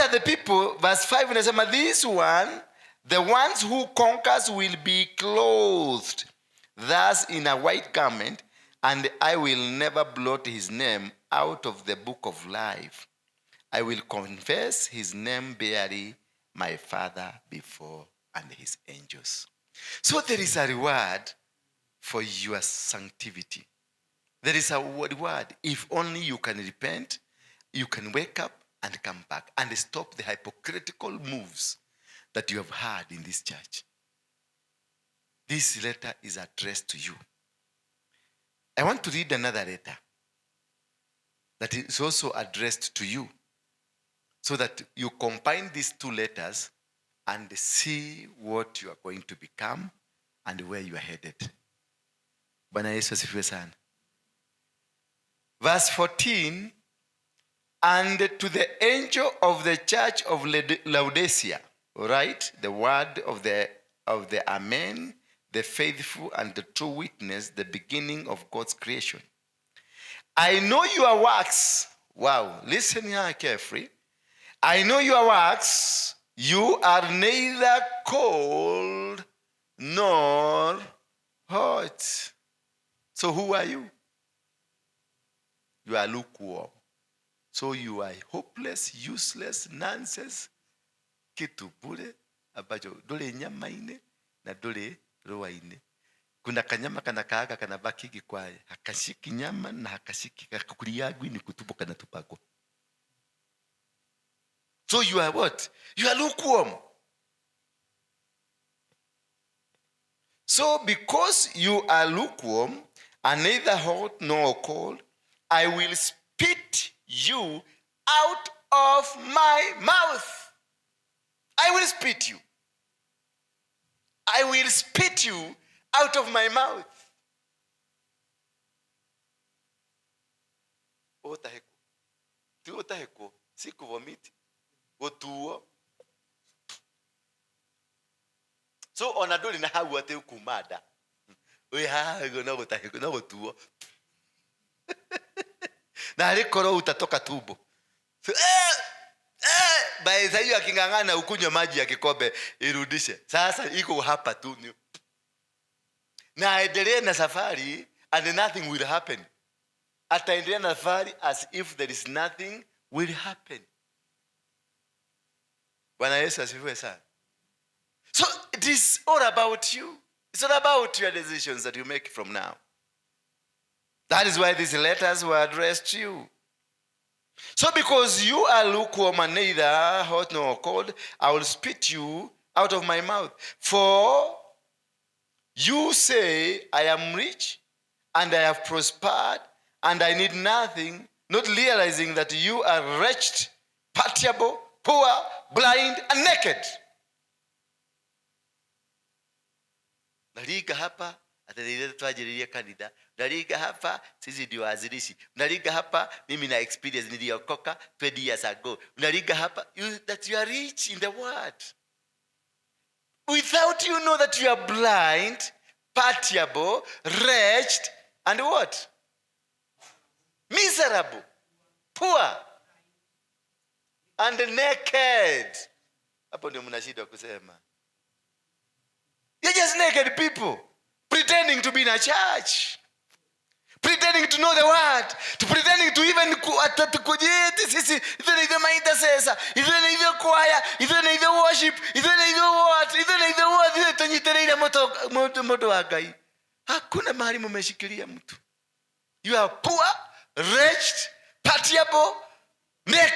These are the people, verse 5 inasema, this one, the ones who conquers will be clothed thus in a white garment, and I will never blot his name out of the book of life. I will confess his name barely my Father before and his angels. So there is a reward for your sanctity. There is a reward. If only you can repent, you can wake up and come back and stop the hypocritical moves that you have had in this church. This letter is addressed to you. I want to read another letter that is also addressed to you, so that you combine these two letters and see what you are going to become and where you are headed. Bwana Yesu asifiwe sana. Verse 14, and to the angel of the church of Laodicea, write the word of the Amen, the faithful and the true witness, the beginning of God's creation. I know your works. Wow, listen here carefully. I know your works. You are neither cold nor hot. So who are you? You are lukewarm. So you are hopeless, useless, nonsense, kitu bure ambacho ndũrĩ nyama-inĩ na ndũrĩ rũa-inĩ. Kuna kanyama kanakaaga kanabaki gikwaya, hakashiki nyama na hakashiki kakuliagwi ni kutupo kanatupagwa. So you are what? You are lukewarm. So because you are lukewarm and neither hot nor cold, I will spit you out of my mouth. I will spit you. I will spit you out of my mouth. Utahekwo. Ti utahekwo, si kuvomit, gutuo. So ona ndũrĩ na hau atĩ ũkuma nda. Wĩ haha ũguo no gũtahĩkwo, no gũtuo. Na arĩ korwo utatoka tumbo. So, by the hiyo aking'ang'ana ukunywe maji ya kikombe irudishe. Sasa iko hapa tu ni. Na aendelee na safari and nothing will happen. Ataendelea na safari as if there is nothing will happen. Bwana Yesu asifiwe sana. So it is all about you. It's all about your decisions that you make from now. That is why these letters were addressed to you. So because you are lukewarm and neither hot nor cold, I will spit you out of my mouth. For you say, I am rich and I have prospered and I need nothing, not realizing that you are wretched, pitiable, poor, blind and naked. Naringa hapa atĩrĩire twanjĩrĩrie kanitha, naringa hapa sisi ndio waanzilishi, naringa hapa mimi na experience niliokoka 20 years ago, naringa hapa you, that you are rich in the world without you know that you are blind, pitiable, wretched and what? Miserable, poor and naked. Hapo ndio mnashindwa kusema. You're just naked people pretending to be in a church, pretending to know the word, to pretending to even kujeti sisi ithuĩ nĩ ithuĩ ma intercessor, ithuĩ nĩ ithuĩ choir, ithuĩ nĩ ithuĩ worship, ithuĩ nĩ ithuĩ what, ithuĩ nĩ ithuĩ what, ithuĩ tũnyitĩrĩire mũndũ wa Ngai. Hakuna mahali mumeshikilia mtu. You are poor, wretched, pitiable, naked.